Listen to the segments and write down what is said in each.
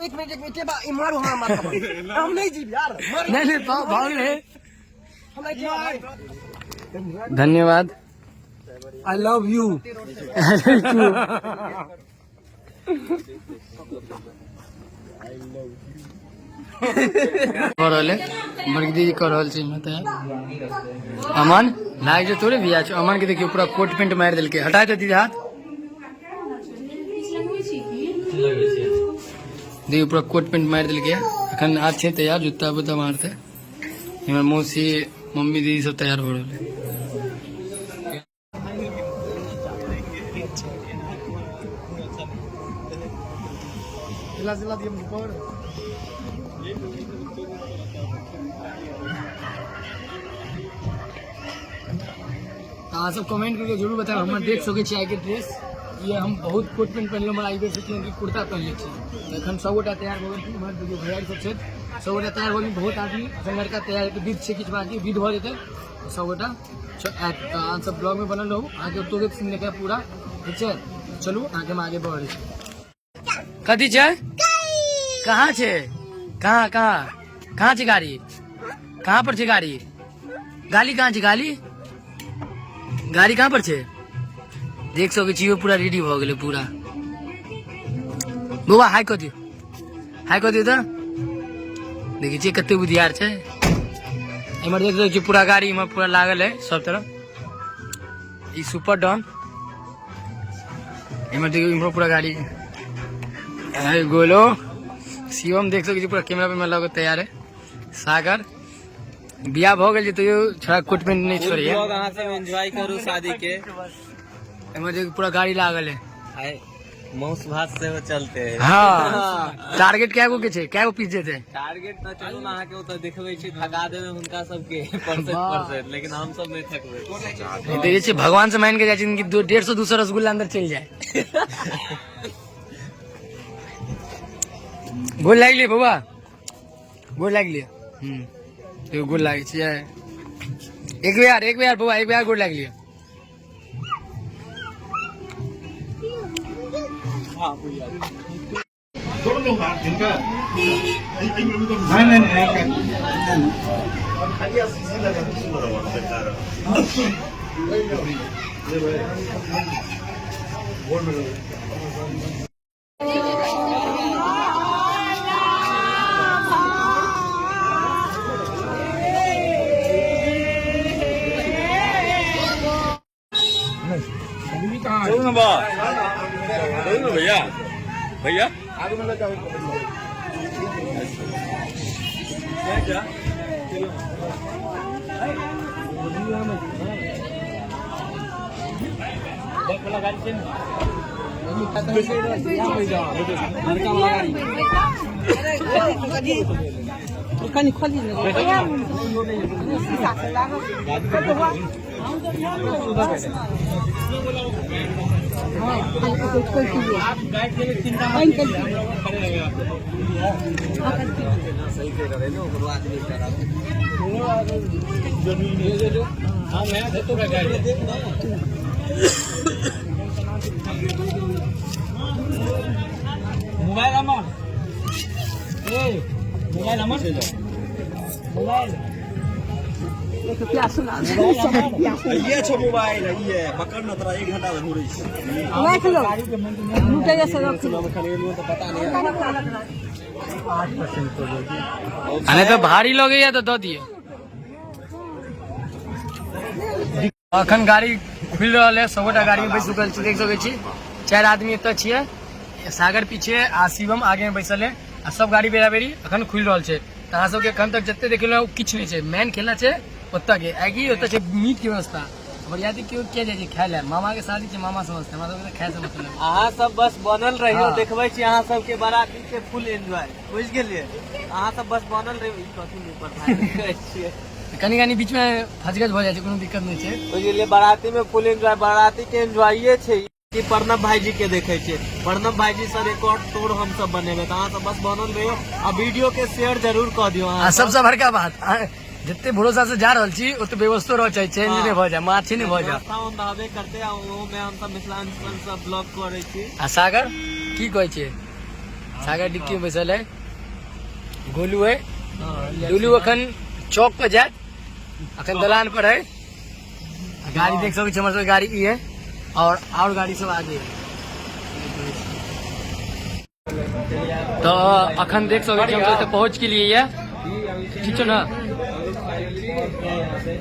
एक मिनट, एक मिनट, बा मारू हमरा माथा पर। हम नहीं जीब यार, मार। नहीं नहीं, भाग रहे। हमरा के भाई। धन्यवाद। I love you. भऽ रहल है, बड़की दीदी कऽ रहल छै। इम्हर तैयार अमन लाग जे तोरे बियाह छै। अमन के देखियौ, पूरा कोट पेंट मारि देलकै। हटा दे दीदी हाथ। देखियौ, पूरा कोट पेंट मारि देलकै। अखन आज छै तैयार, जूता बुता मारते। इम्हर मौसी, मम्मी, दीदी सब तैयार भऽ रहल है। जिला जिला दिए ऊपर। तऽ अहाँ सब कमेंट करके जरूर बताएब। हमर देख सकै छी आइके ड्रेस ये, हम बहुत कोट पेंट पहिनलहुँ, मगर एहि बेर सोचलहुँ कि कुर्ता पहिनले छी। तऽ एखन सबगोटा तैयार भऽ गेलखिन। इम्हर देखियौ, भैयारी सब छथि, सबगोटा तैयार भऽ गेल। बहुत आदमी एखन लड़का तैयार हेतै, विध छै किछु बाकी, विध भऽ जेतै तऽ सबगोटा आयत। तऽ अहाँ सब ब्लॉगमे बनल रहू, अहाँके ओतोके सीन देखायब पूरा। ठीक छै, चलू अहाँके हम आगे बढ़ै छी। कथी छै? कहाँ छै? कहाँ कहाँ कहाँ छै गाड़ी? कहाँ पर छै गाड़ी? गाली कहाँ छै? गाली, गाड़ी कहाँ पर छै? देख सकै छी, पूरा रेडी भऽ गेलै पूरा। बौआ, हाय कऽ दियौ, हाय कऽ दियौ। तऽ देखै छियै कते बुधियार छै। एम्हर देख सकै छियै, पूरा गाड़ी इम्हर पूरा लागल है सब तरफ। ई सुपर डॉन। इम्हर देखियौ, इम्हरो पूरा गाड़ी है। गोलो, शिवम, देख सकै छी, पूरा कैमरा पे लग तैयार है। सागर, बियाह भऽ गेल छै तैयो छोड़ा कोट पेंट नहि छोड़िए। ब्लॉग अहाँ सब एंजॉय करू शादी के। एम्हर देखियौ, पूरा गाड़ी लागल है। आइ मांस भात सेहो चलते। हाँ, टारगेट कै गो के छै? कै गो पीस जेतै? टारगेट तऽ चलू ने, अहाँके ओतऽ देखबै छी, थका देबै हुनका सबके परसैत परसैत, लेकिन हम सब नहि थकबै। देखै छियै, भगवान से मान के जाइ छै कि 150, 200 रसगुल्ला अंदर चलि जाए। गोर लागि लियै बौआ, गोर लागि लियै। एगो गोर लागै छियै। एक बेर, एक बेर बौआ, एक बेर गोर लागि लियै। चलू ना बा, चलू ना भैया, भैया। मोबाइल अमर, ए मोबाइल अमर, मोबाइल। ये छो मोबाइल, ये पकड़ न, तोरा एक घंटा से घूरै छी। राख लो, लूटे से रख लो। पता नहीं। आ नहि तऽ भारी लगैया तऽ दऽ दियौ। अखन गाड़ी खुलि रहल है, सबगोटा गाड़ी में बैस चुकल छी। देख सकै छी, चारि आदमी एतऽ छियै, सागर पीछे आ शिवम आगे में बैसल है, आ सब गाड़ी बेरा बेरी अखन खुलि रहल छै। तऽ अहाँ सबके एखन तक जते देखेलहुँ ओ किछु नहि छै। मेन खेला छै ओतऽ के, आकि ओतऽ छै मीट के व्यवस्था। बरियाती केओ किया जाइ छै खाय लए? मामा के शादी छै, मामा समझते, हमरा सबके तऽ खाय से मतलब। अहाँ सब बस बनल रहियो। हाँ। देखबै छी अहाँ सबके बाराती के फुल एंजॉय, बुझि गेलियै? अहाँ सब बस बनल रहियो। ई कथी मुँह पर भारी छियै? कनि कनि बीच में फजगज भऽ जाइ छै, कोनो दिक्कत नहि छै। बुझि गेलियै? बाराती में फुल एंजॉय, बाराती के एंजॉये छै कि प्रणब भाईजी के देखे छियै। प्रणब भाईजी से रिकॉर्ड तोड़ हम सब बनेबै। तऽ अहाँ सब बस बनल रहियो आ वीडियो के शेयर जरूर कऽ दियौ। आ अहाँ सब सबसँ बड़का बात, अहाँ जते भरोसा से जा रहल छी, ओते व्यवस्थो रह चाही, चेंज नहि भऽ जाय, माछी नहि भऽ जाय। व्यवस्था हम रहबे करते आ ओहो में हम सब मिथिलांचल सब ब्लॉग करै छी। आ सागर, की कहै छियै? सागर डिक्की में बैसल है, गोलू है। गोलू अखन चौक पर जात, अखन दलान पर है। गाड़ी देख सकै छी, हमर सबके गाड़ी ई है और गाड़ी सब आगे है। तो अखन देख सकै छी हम सब पहुँच गेलियै ये, ठीक छौ ना?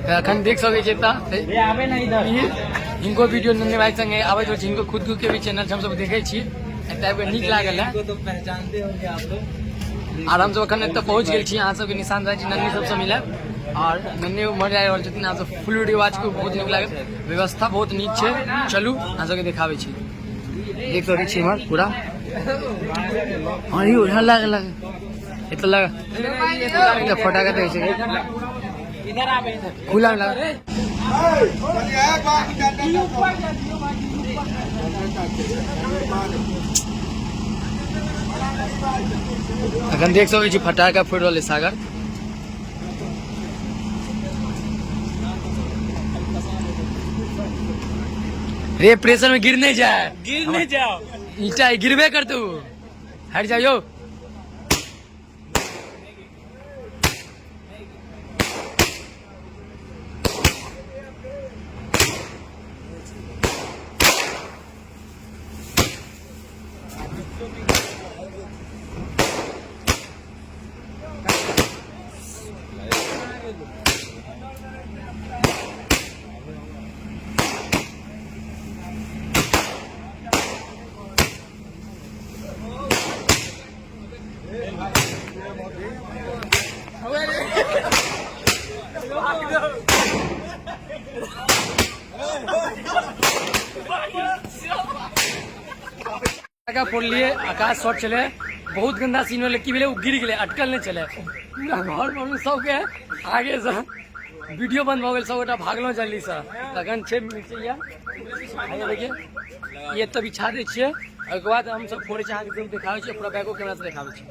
तऽ अखन देख सकै छियै तऽ हिनको वीडियो नन्हे भाई संगे आबैत रहै छै, हिनको खुद के भी चैनल छै, हमसब देखै छी, एतऽ आबि कऽ नीक लागल है। और हमसब अखन एतऽ पहुँच गेल छी, अहाँ सबके निशान भाई जी नन्ही सबसँ मिलब और नन्हे उम्हर जा रहल छथिन। अहाँ सब फुल वीडियो वॉच करू, बहुत नीक लागल, व्यवस्था बहुत नीक छै। चलू अहाँ सबके देखाबै छी। देख सकै छी इम्हर पूरा। हाँ, यौ, यहाँ लागल, लागल। एतऽ लागल। एतऽ फटाका देखै छै। खुला में लागल। अखन देख सकै छी फटाका फोड़ि रहल है सागर। रे प्रेशर में गिर नहीं जाए, गिर नहीं जाओ, ईटा गिरबे कर तू, हट जाओ। फटाका फोड़लिए, आकाश शॉट चले, बहुत गंदा सीन होले। की भेलै, ओ गिर गेलै, अटकल नहि छलै पूरा घर पर सबके आगे से वीडियो बंद भऽ गेल, सबगोटा भागलहुँ जल्दी से। तखन छै मिरचैया, हैया देखिए, ई एतऽ बिछा दै छियै, ओहिके बाद हमसब फोड़ै छियै, अहाँके सब देखाबै छियै, पूरा बैको कैमरा से देखाबै छियै।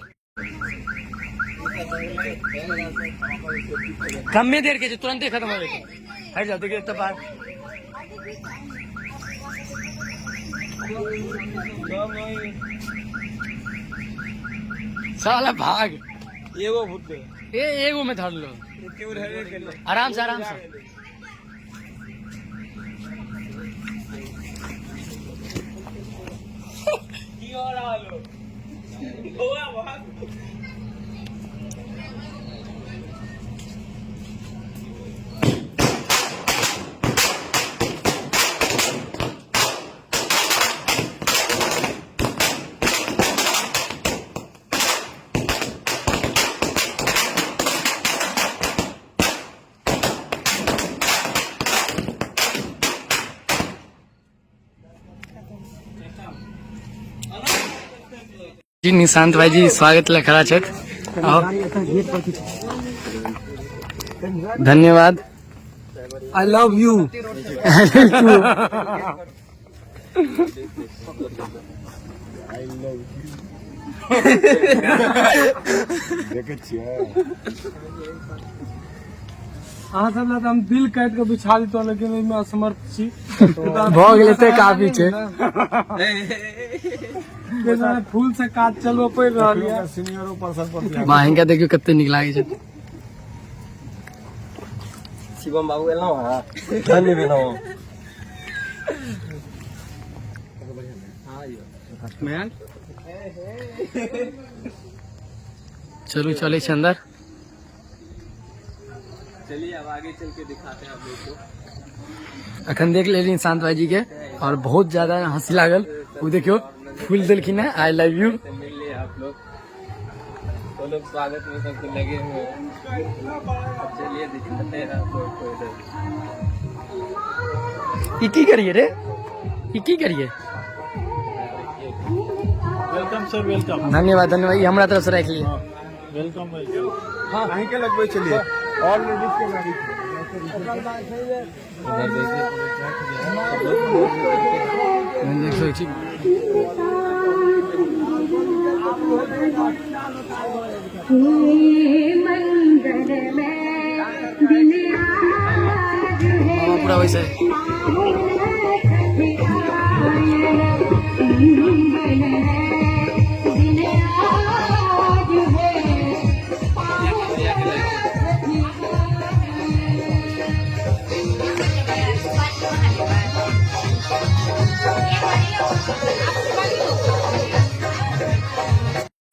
कमे देर के छै, तुरंते खत्म हो जेतै। हटि जाओ, देखियौ एतऽ बाहर साला भाग। एगो भूत ए एगो में धर लो, आराम से, आराम से। जी निशांत भाई जी स्वागत ला खड़ा छथि। आओ। धन्यवाद। I love you. अहाँ सब लए तऽ हम दिल काटि कऽ बिछा दितहुँ, लेकिन ओहिमे असमर्थ छी। भऽ गेलै तऽ काफी छै। फूल से काज चलबऽ पड़ि रहल यऽ। बा हिनका देखियौ कते नीक लागै छै। शिवम बाबू एलहुँ हँ, धन्य भेलहुँ। चलू चलै छै अंदर। चलिए अब आगे चल के दिखाते हैं आप लोग को। अखन देख लेली निशांत भाई जी के और बहुत ज्यादा हंसी लागल। ओ देखियौ फूल देलखिन है, I love you. मिल लिए आप लोग, वो लोग स्वागत में सबको लगे हुए हैं। चलिए दिखाते हैं आप लोग को इधर। ई की करिए रे, ई की करिए? Welcome sir, welcome. धन्यवाद धन्यवाद, ई हमरा तरफ से राखि लिए। Welcome welcome. अहीं के लगबै छलियै ऑल लेडीज के गाड़ी। इधर देखिए। देख सकै छी। मामा पूरा वैसे।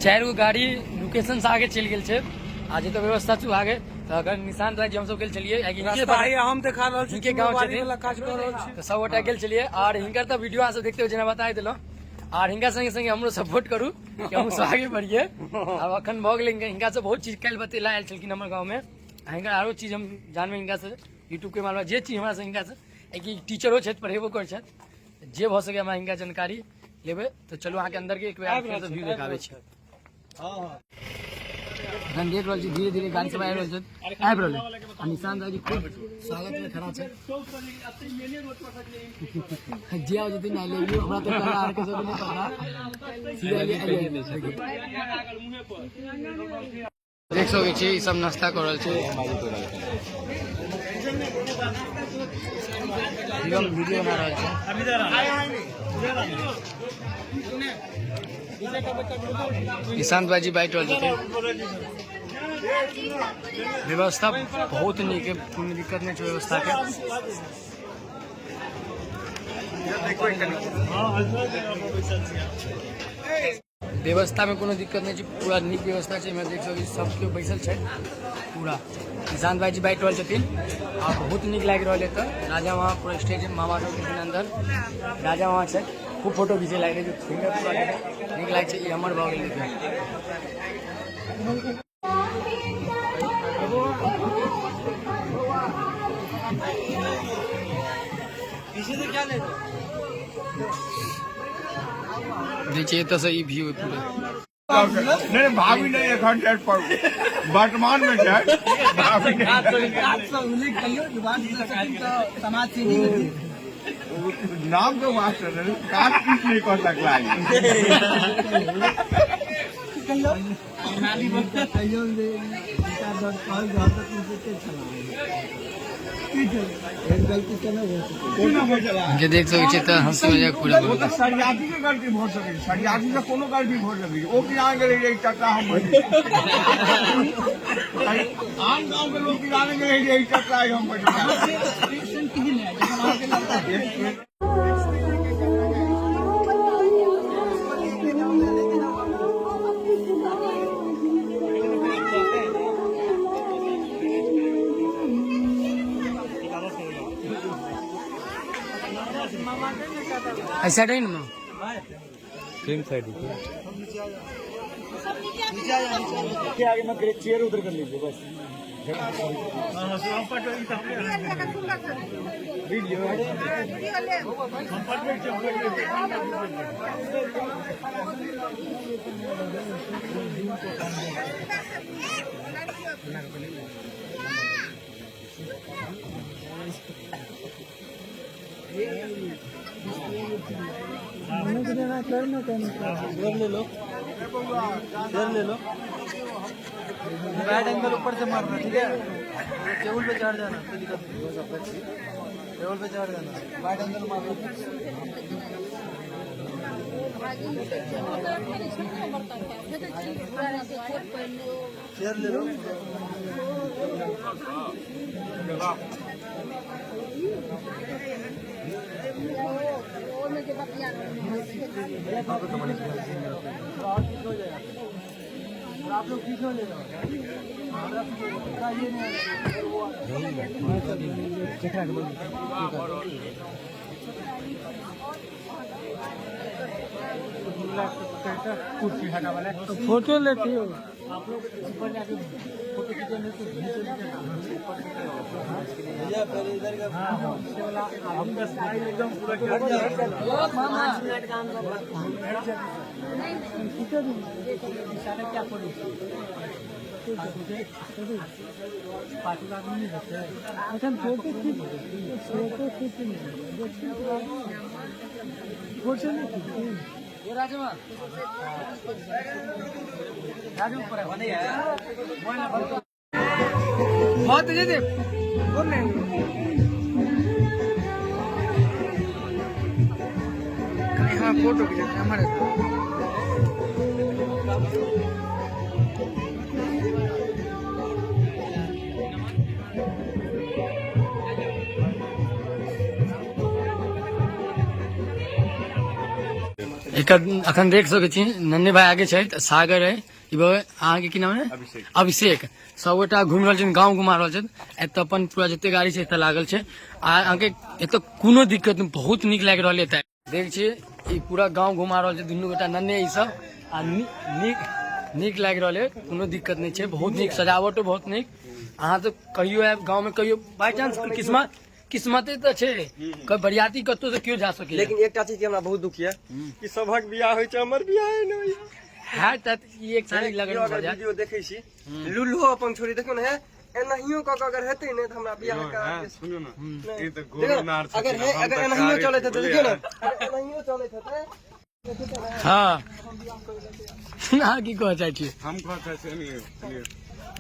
चारि गो गाड़ी लोकेशन से आगे चलि गेल छै आ जतऽ व्यवस्था छै आगे। तऽ अगर निशांत भाई जी हमसब गेल छलियै, कियाकि हिनके रास्ता है हम देखा रहल छी, हिनके गाँव जिम्मेवारी छथिन। वाला काज कऽ रहल छी। तऽ सब गोटा गेल छलियै आर हिनकर तऽ वीडियो अहाँ सब देखते हो जेना बताए देलहुँ। आर हिनका संगे संगे हमरो सपोर्ट करू कि हमहूँ सब आगे बढ़िए। आब अखन भऽ गेलै, हिनका से बहुत चीज काल्हि बतेला आयल छलखिन हमर गाँवमे। आ हिनकर आरो चीज हम जानबै हिनका से यूट्यूब के माध्यम, जे चीज हमरा से हिनका से, कि टीचरो छथि, पढ़ेबो करै छथि, जे भऽ सकै हमरा हिनका जानकारी लेबै। तऽ चलू अहाँके अंदर के एक बेर फेर से व्यू देखाबै छी। एखन देख रहल छी धीरे धीरे गाड़ी सब आबि रहल छै, आबि रहल है। आ निशांत भाईजी खूब स्वागत में खड़ा छै। जे आबै छथिन I love you. हमरा तऽ पता आर के सब नहि पता। सीधा एलियै, एलियै। देख सकै छी ई सब नाश्ता कऽ रहल छै। शिवम वीडियो बना रहल छै। निशांत भाईजी बाँटि रहल छथिन। व्यवस्था बहुत नीक है, कोनो दिक्कत नहि छै व्यवस्था के। व्यवस्था में कोनो दिक्कत नहीं छै, पूरा नीक व्यवस्था छै। एहिमे देख सकै छी सब केओ बैसल छै पूरा। निशांत भाईजी बाँटि रहल छथिन आ बहुत नीक लागि रहल एतऽ। राजा वहाँ पूरा स्टेज मामा सब छथिन अंदर, राजा वहाँ छै, खूब फोटो घिचै लागि रहल छै, फिंगर पूरा नीक लागै छै। ई हमर भऽ गेल देखियौ। देखिए एतऽ से ई व्यू पूरा। नहीं भाभी नहीं, एखन छै पर वर्तमान में छै भाभी नहीं। नाम के वास्ते नहीं, काट पीट नहीं कर सकला है। जे देख सकै छियै तऽ हंसी मजाक पूरा ओ तऽ सरियाती के गलती भऽ सकै छै, सरियाती से कोनो गलती भऽ सकै छै। ओ किरान गेलै जे ई चक्का हम बनेबै। आन गाँव के लोग किरान गेलै जे ई चक्का हम बनेबै। ऐसा नहीं ना। आगे मत करिए, चेयर उधर कर लीजिए बस। चेयर ले लो, बैड एंगल ऊपर से मारना, ठीक है? टेबल पे चढ़ जाना, कोई दिक्कत नहीं, टेबल पे चढ़ जाना, बैड एंगल मारना। चेयर ले लो। आप लोग पीछे ले लो। फोटो लेती हो। भैया पहले इधर का अच्छा फोटो खींच, फोटो खींच, फोटो नहीं खींचती। बहुत तेजी। फोटो खींचे हमारे। एकर अखन देख सकै छी नन्हे भाई आगे छथि, सागर है, ई अहाँके की नाम है? अभिषेक। अभिषेक। सबगोटा घुमि रहल छथिन, गाँव घुमा रहल छथिन। एतऽ अपन पूरा जते गाड़ी छै एतऽ लागल छै। आ अहाँके एतऽ कोनो दिक्कत नहि, बहुत नीक लागि रहल एतऽ। देख छियै ई पूरा गाँव घुमा रहल छै दुनू गोटा नन्हे ई सब। आ नीक नीक लागि रहल है, कोनो दिक्कत नहि छै, बहुत नीक सजावटो बहुत नीक। अहाँ सब कहियो आयब गाँव में, कहियो बाई चांस किस्मत किस्मते तऽ छै, बरियाती कतौ से केओ जा सकैए। लेकिन एकटा चीज के हमरा बहुत दुख यऽ कि सभक बियाह होइ छै, हमर बियाह नहि होइए। है तऽ ई एक साल लगन भऽ जायत। वीडियो देखै छी लुल्हो अपन छोड़ी देखियौ ने, एनाहियो कऽ कऽ अगर हेतै ने तऽ हमरा बियाह करा के सुनू ने, ई तऽ देखियौ गोरनार अगर हे अगर एनाहियो चलैत हेतै, देखियौ ने अगर एनाहियो चलैत हेतै। हँ, अहाँ की कहऽ चाहै छियै? हम कहऽ चाहै छियै एनाहियो,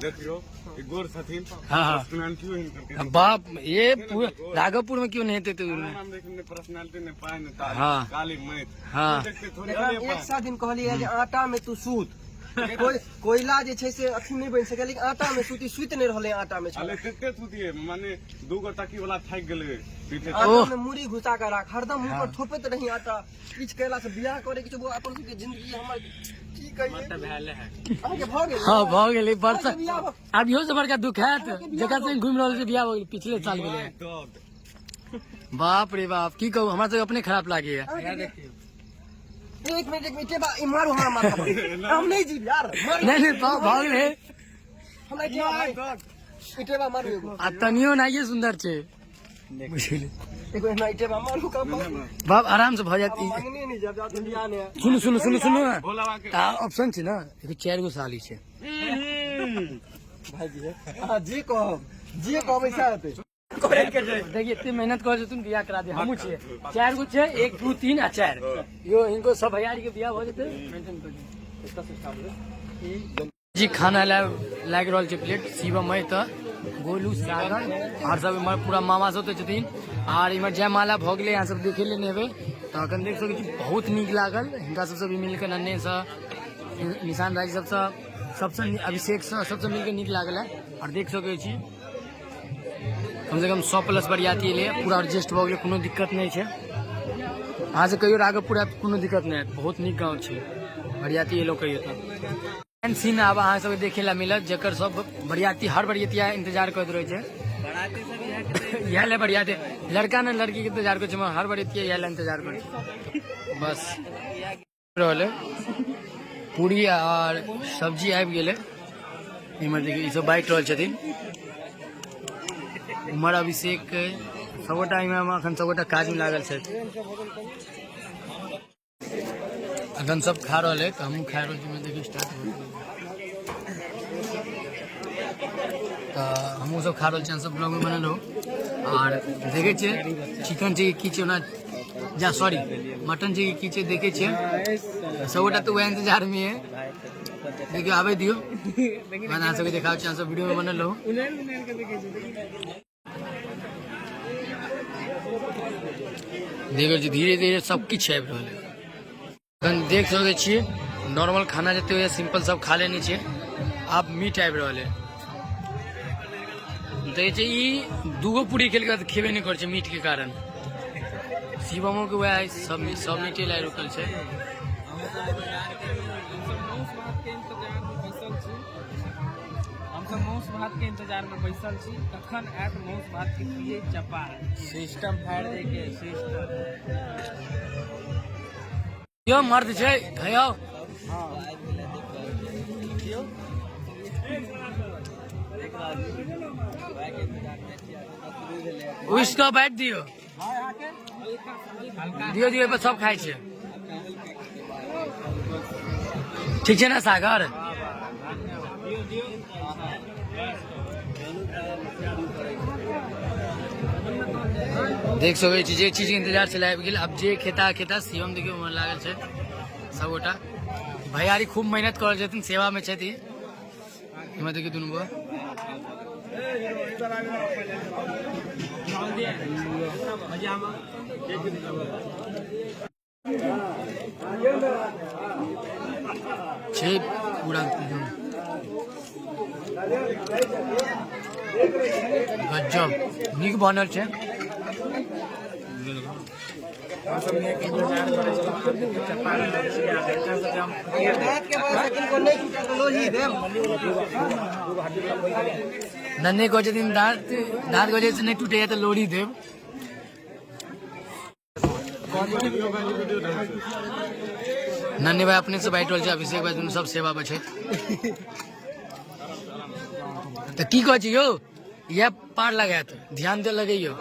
देखियौ ई गोर छथिन। हँ हँ पर्सनालिटियो हिनकर के बाप ये पूरा राघवपुर में क्यों नहीं हेतै तऽ नाम देखिन, ने पर्सनालिटी ने पाय ने ताली। हाँ। काली मैथ हाँ। देखते थोड़ी एकरा अरे एक सौ दिन कहलियै जे आटा में तू सूत, कोई कोयला जे छै से अथी नहि बनि सकै, लेकिन आटा में सूती सुति नहि रहलै आटा में। अरे कते सुतिए, माने दू गो तकी वाला थाकि गेलै पीछे। आटा में मुड़ी घुसा के राख, हरदम मुंह पर थोपैत रही आटा। किछु कयला से बियाह करे के छै, बौआ, अपन सबके जिंदगी हमर की कहियै अहाँके भऽ गेल। हँ, भऽ गेलै वर्षा। बियाह भऽ- आब इहो से बड़का दुख हैत जकरा संग घुमि रहल छै, बियाह भऽ गेलै पिछले साल भेलै। बाप रे बाप, की कहू, हमरा सब अपने खराब लागैया। एक मिनट एक मिनट, ई मारू हमरा माथा पर, हम नहीं जीब यार, मारू। नहीं नहीं, भऽ गेलै। हमरा इटेबा मारू, इटेबा मारू एगो। आ तनियो नाइये सुन्दर छै, बुझलियै? एगो हमरा इटेबा मारू का बाप आराम से भऽ जायत। मांगने नहीं जाब जाब बियाह ने। सुनू सुनू सुनू सुनू, भोला बाबा के ऑप्शन छै ने, एगो चारि गो साली छै। भाईजी अहाँ जे कहब, जे कहब ऐसा हेतै। देखिए एते मेहनत करै छथुन, बियाह करा दे। हमहूँ छियै, चारि गो छै, 1 2 3 आ 4। यो हिनको सब भैयारी के बियाह भऽ जेतै, मेंटेन कर दियौ। जी खाना लागि रहल छै प्लेट। शिवम अइ तऽ गोलू सागर आर सब इम्हर पूरा मामा सब तऽ छथिन। आर इम्हर जयमाला भऽ गेलै, अहाँ सब देखे लेने हेबै। तऽ अखन देख सकै छी बहुत नीक लागल हिनका सबसँ भी मिलके, नन्हे सँ, निशान भाई सबसँ, सबसँ, अभिषेक सँ, सबसँ मिलके नीक लागल है। आर देख सकै छी कम से कम 100 प्लस बरियाती एलै, पूरा एडजस्ट भऽ गेलै, कोनो दिक्कत नहि छै। अहाँ से कहियो राघवपुर आयब, कोनो दिक्कत नहि आयत, बहुत नीक गाँव छै। बरियाती एलो कहियो तऽ एहन सीन आब अहाँ सबके देखे ला मिलत जकर सब बरियाती हर बरियातिया इंतजार करैत रहै छै। इएह ले बरियाती लड़का ने लड़की के इंतजार करै छै, मगर हर बरियातिया इएह ले इंतजार करै छै। बस रहल है पूरी आर सब्जी आबि गेलै। इम्हर देखियौ ई सब बाँटि रहल छथिन। उम्हर अभिषेक सबगोटा इम्हर अखन सबगोटा काज में लागल छथि। अखन सब खा रहल है तऽ हमहूँ खा रहल छी। देखियौ स्टार्ट भऽ गेल तऽ हमहूँ सब खा रहल छी। अहाँ सब ब्लॉग में बनल रहू। आर देखै छियै चिकन छै की छै, ओना जा सॉरी मटन छै की छै, देखै छियै। सबगोटा तऽ वएह इंतजार में है। देखियौ आबै दियौ, अहाँ सबके देखाबै छी। अहाँ सब वीडियो में बनल रहू। देखै छी धीरे धीरे सब किछु आबि रहल है। अखन देख सकै छियै नॉर्मल खाना जते होइए सिंपल सब खा लेने छियै। आब मीट आबि रहल है। देखै छियै ई दूगो पूरी खेलके बाद खेबे नहि करै छै मीट के कारण। शिवमो के वएह सब सब मीटे लाइ रुकल छै। हमसब माउस भात के इंतजार में बैसल छी, कखन आयत माउस भात के पिए चपा सिस्टम फाड़ि दै के सिस्टम। यो मर्द छै खइयो। उसको बैठ दियो दियो दियो पर सब खाइ छै। ठीक छै ने सागर? देख सकै छी जे चीज के इंतजार छलै आबि गेल। आब जे खेता खेता। शिवम देखियौ उम्हर लागल छै। सबगोटा भैयारी खूब मेहनत कऽ रहल छथिन, सेवा में छथि। इम्हर देखियौ दुनू बौआ छै पूरा गजब नीक बनल छै। नन्हे कहै छथिन दाँत दाँत के वजह से नहि टूटैया तऽ लोरी देब। नन्हे भाई अपने से बांटि रहल छै, अभिषेक भाई दुनू सब सेवा में छथि। तऽ की कहै छी यौ, इएह पार लगायत, ध्यान दे लगैयौ।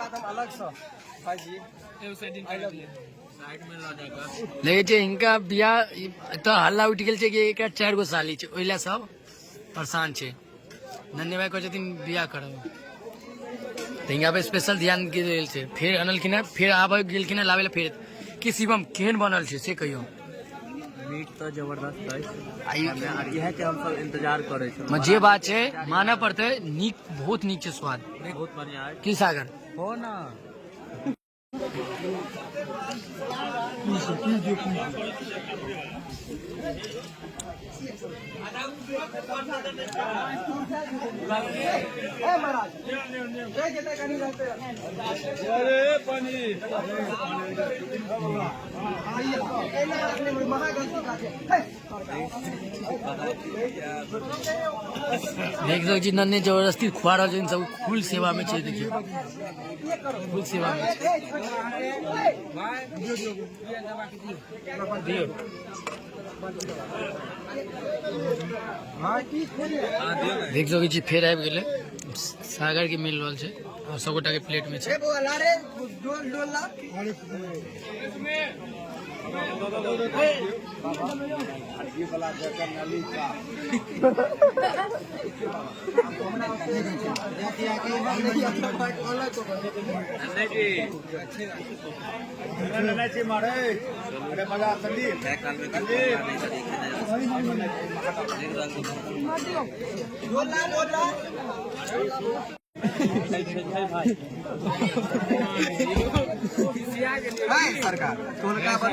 लगै छै हिनका बियाह एतऽ हल्ला उठि गेल छै कि एकरा 4 गो साली छै, ओहि लए सब परेशान छै। नन्हे भाई कहै छथिन बियाह करब, तऽ हिनका पर स्पेशल ध्यान गेल छै। फेर अनलखिन हेँ, फेर आबै गेलखिन हेँ लाबै लए। फेर की शिवम केहन बनल छै से कहियौ। मीट तऽ जबरदस्त अछि आ इएह के हमसब इंतजार करै छलहुँ। जे बात छै मानऽ पड़तै, नीक, बहुत नीक छै स्वाद, बहुत बढ़िया अछि। की सागर? हो ना। देख सकै छी नन्हे जबरदस्ती खुआ रहल छथिन सब, फुल सेवा में छै। देखियौ फुल सेवा में छै। दियौ। देख सकै छी फेर आबि गेलै, सागर के मिल रहल छै और सबगोटा के प्लेट में छै।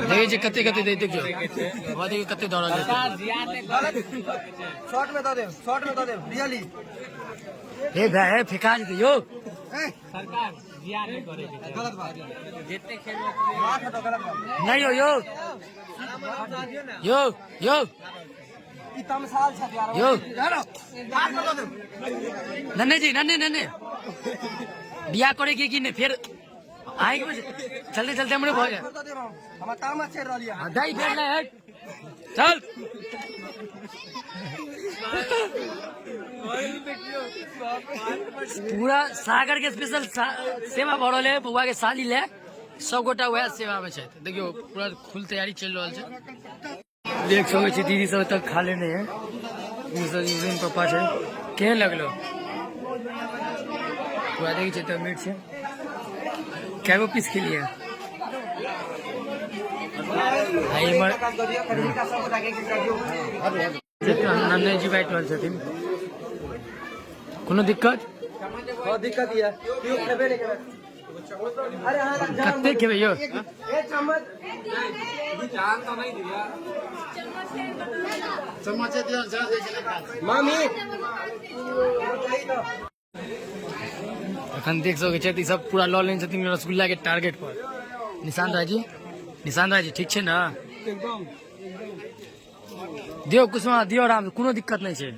देखै छी कते कते दै, देखियौ देखियौ कते दौड़ल छै। शॉर्ट में दऽ देब, शॉर्ट में दऽ देब रियली। हे भाई, हे फेका जेतै यौ। गलत बात, गलत बात नहीं हो यो यो यो ई तमसाल छथि यार। यो दऽ देब। नन्हे जी, नन्हे नन्हे बियाह करे के कि नहि? फेर आइ चलते चलते हमरे भऽ जाए। दऽ देब हम, हमरा तामस चढ़ि रहल यऽ। दही फेर नहि, हट चल। पूरा सागर के स्पेशल सेवा भऽ रहल है, बौआ के साली ले सब गोटा वएह सेवा में छथि। देखियौ पूरा फुल तैयारी चलि रहल छै। देख सकै छी दीदी सब तक खा लेने है, ई सब यूजिन पप्पा छै। केहन लगलो? पूरा देखै छियै तऽ मीट छै। कए गो पीस खेलियै? आ इमहर नन्हे जी बाँटि रहल छथिन। कोनो दिक्कत? बहुत दिक्कत यऽ, केओ खेबे नहि करत। अरे अहाँ लग जान। कते खेबै यौ? एक चम्मच। मामी। एखन देख सकै छथि ई सब पूरा लऽ लेने छथिन रसगुल्ला के टारगेट पर। निशांत भाईजी, निशांत भाईजी ठीक छै ने? दियौ कुसुमा, दियौ आराम से, कोनो दिक्कत नहि छै,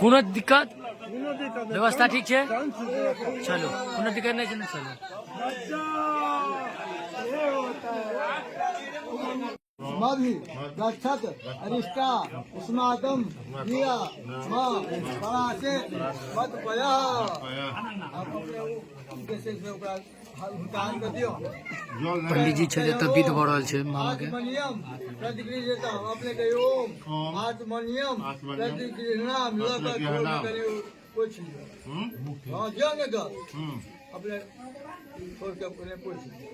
कोनो दिक्कत, व्यवस्था ठीक छै, चलू कोनो दिक्कत नहि छै ने, चलू। मधि दक्षत अरिष्टा उस्मातम वीरा माँ परासे मत पया। अपने से ओकरा हुनका कऽ दियौ। पंडित जी छै एतऽ विध भऽ रहल छै मामा के। आत्मनियम प्रतिगृह्यताम, अपने कहियौ ओम आत्मनियम प्रतिगृहणाम लऽ कऽ कनि पोछि लियौ। हँ, दियौ ने तऽ अपने छोड़ के अपने पोछि लियौ।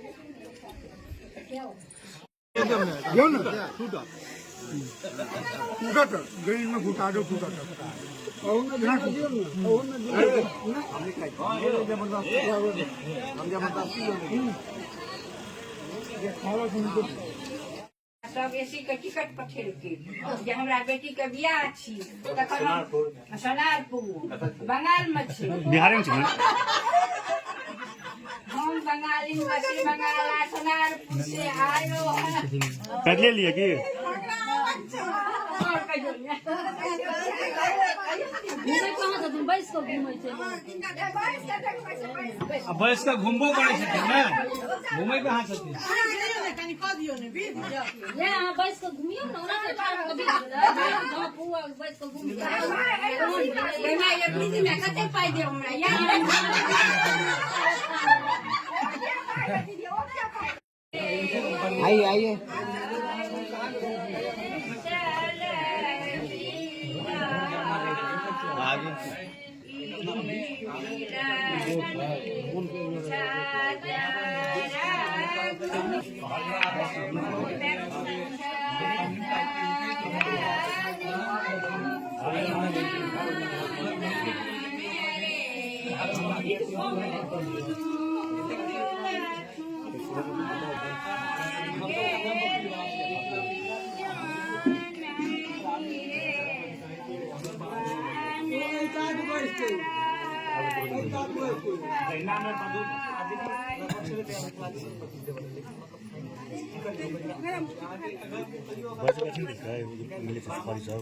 सब एसी के टिकट पठेलकै जे हमरा बेटी के बियाह छी, तखन हम सोनारपुर बंगाल में छी, बिहारे में छी। हाँ। कौन बंगाली पश्चिम बंगाल सोनारपुर से आयो है। कर ले लिए की और कहियो ने। घूमै कहाँ छथिन, बैस कऽ घूमै छै। आ बैस कऽ घुमबो करै छथिन ने, घुमै कहाँ छथिन? ले अहाँ बैस कऽ घुमियौ ने, ओना तऽ ठाढ़ कऽ बीच झाँपू आ बैस कऽ घुमियौ। गंगा ये बीच में कते पाइ देब हमरा याद? आइए आइए।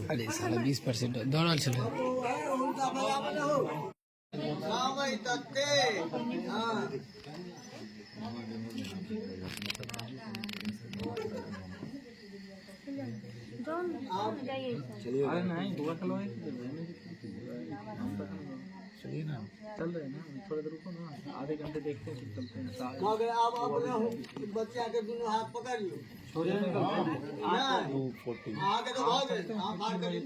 अरे साला 20% दौड़ल छलै। अरे नहीं बुआ कल चलिए ना, चल रहे हैं ना, थोड़ा देर रुको ना, आधे घंटे देखते हैं फिर चलते हैं। भऽ गेल। आब अपने बच्चा के दुनू हाथ पकड़ियौ। छोड़िए। नहि, अहाँके तऽ भऽ गेल, अहाँ बाहर करी।